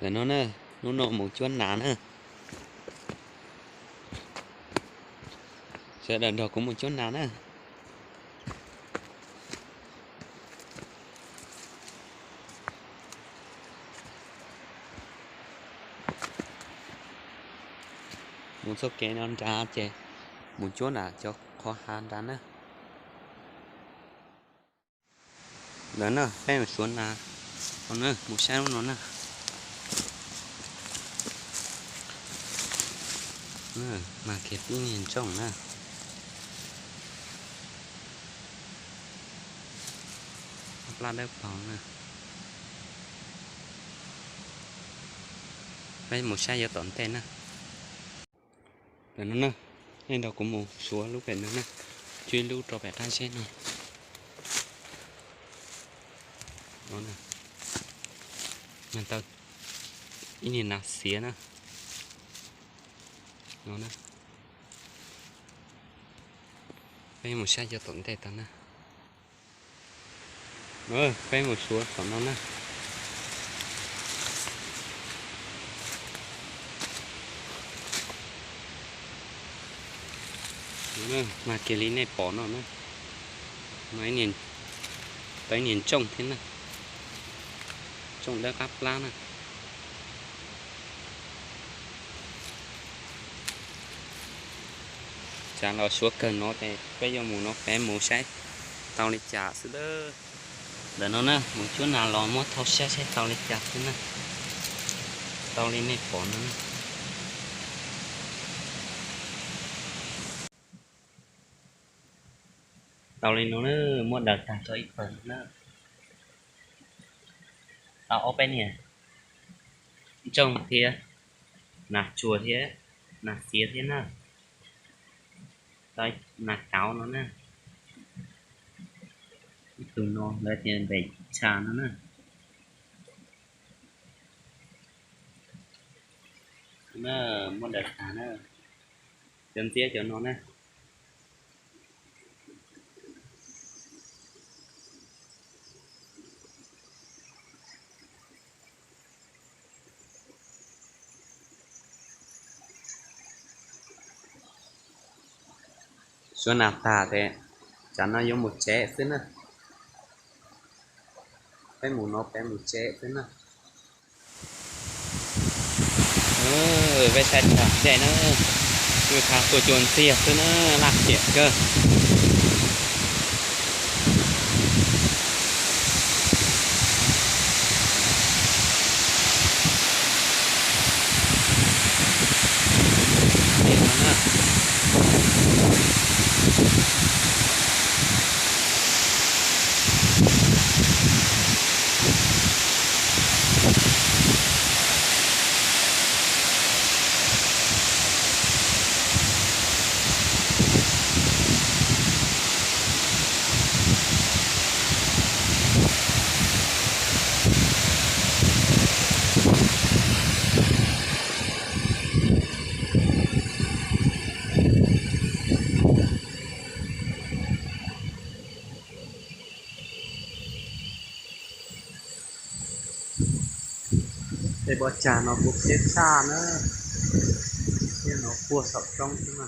Ntawm no na, hnub no mus cuab nas na. Sawv daws nrog kuv mus cuab nas na. Mus txoj kev no nrad ces mus cuab nas cov qhov hav nrad na. Ntawm no peb mus suav nas no na, mus saib lub no na. Mas kiag tib niag ntsooj na. Plab dawb paug na. Peb mus saib yuav tom ntej na. Ntawm no na, nej nrog kuv mus suav lub pem no na, cuab ib lub rau pem qab zeb no. Tau ib niag nas xiav na. Peb mus saib cov tom ntej tau na. Peb mus suav tom no na. Mas kiag li nej pom no na, tau ib niag ntsooj thiab na, ntsooj dawb qab plab na. Tsav los suav kawg no ces peb yuav mus no peb mus saib tau li cas xwb lawm. Ntawm no na, mus cuab nas los muab thauj saib saib tau li cas xwb na. Tau li nej pom no na. Tau li no na, muab daws tag tau ib pawg no na. Tau ob peb niag ntsooj thiab, nas tsuag thiab, nas xiav thiab na. Tau nas kauv no na. Ib tug no lawv tias npem tsha no na. Muab daws tag na, cov ntxiab cov no na. Suav nas tag ces tsam no yuav mus tsev xwb na. Peb mus no peb mus tsev xwb na. Peb saib tag dej na, tsuj tag tuaj cua ntxiag xwb na, laj ciam kawg. Tej pob tsag no kuj khiav tshaj na, thiab no puag saum roob xwb na.